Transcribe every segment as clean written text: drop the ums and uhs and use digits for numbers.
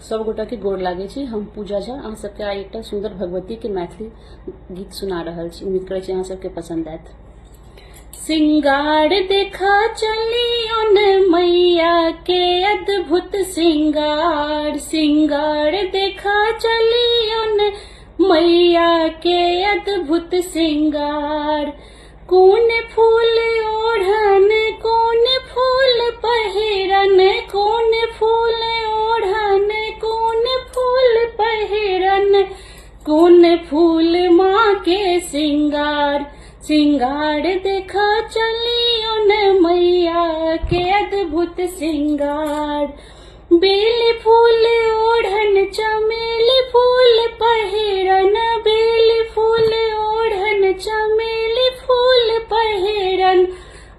सब गोटा के गोर लागै छी। हम पूजा झा अहाँ सबके आइ एकटा सुन्दर भगवती के मैथिली गीत सुना रहल छी। उम्मीद करै छी अहाँ सबके पसंद आयत। सिंगार देखा चलियो न मैया के अद्भुत सिंगार, सिंगार देखा चलियो न मैया के अद्भुत सिंगार। कोन फूल ओढ़न कोन फूल पहिरन, कोन फूल ओढ़न कोन फूल पहिरन, कोन फूल माँ के सिंगार, सिंगार देखा चलियो न मैया के अद्भुत सिंगार। बेल फूल ओढ़न चमेली फूल पहिरन, बेल फूल ओढ़न चमेली फूल पहिरन,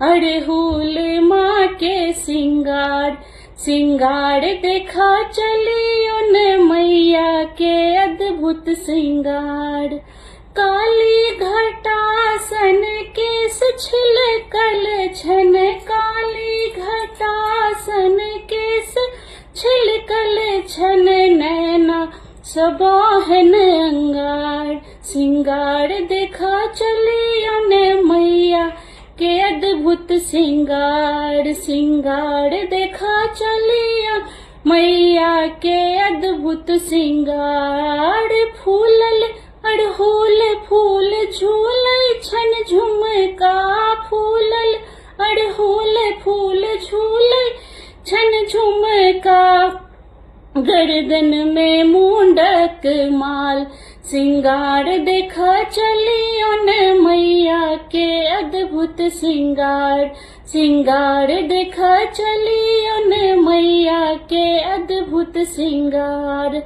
अड़हुल माँ के सिंगार, सिंगार देखा चलियो न मैया के अद्भुत सिंगार। काली घटासन केस छिलकल छन, काली घटासन केस छिलकल छन, नैना सबहन अंगार, सिंगार देखा चलियो ने मैया के अद्भुत सिंगार, सिंगार देखा चलियो मैया के अद्भुत सिंगार। फूलल अड़हुल फूल झूलै छन झुमका, फूलल अड़हुल फूल झूलै छन झुमका, गर्दन में मुंडक माल, सिंगार देखा चलियो न मैया के अद्भुत सिंगार, सिंगार देखा चलियो न मैया के अद्भुत सिंगार।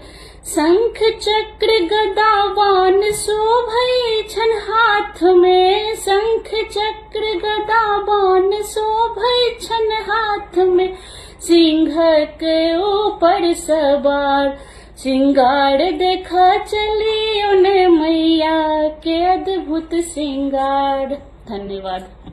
शंख चक्र गदा बाण शोभै छन हाथ में, शंख चक्र गदा बाण शोभै छन हाथ में, सिंहक ऊपर सवार, सिंगार देखा चलियो ने मैया के अद्भुत सिंगार। धन्यवाद।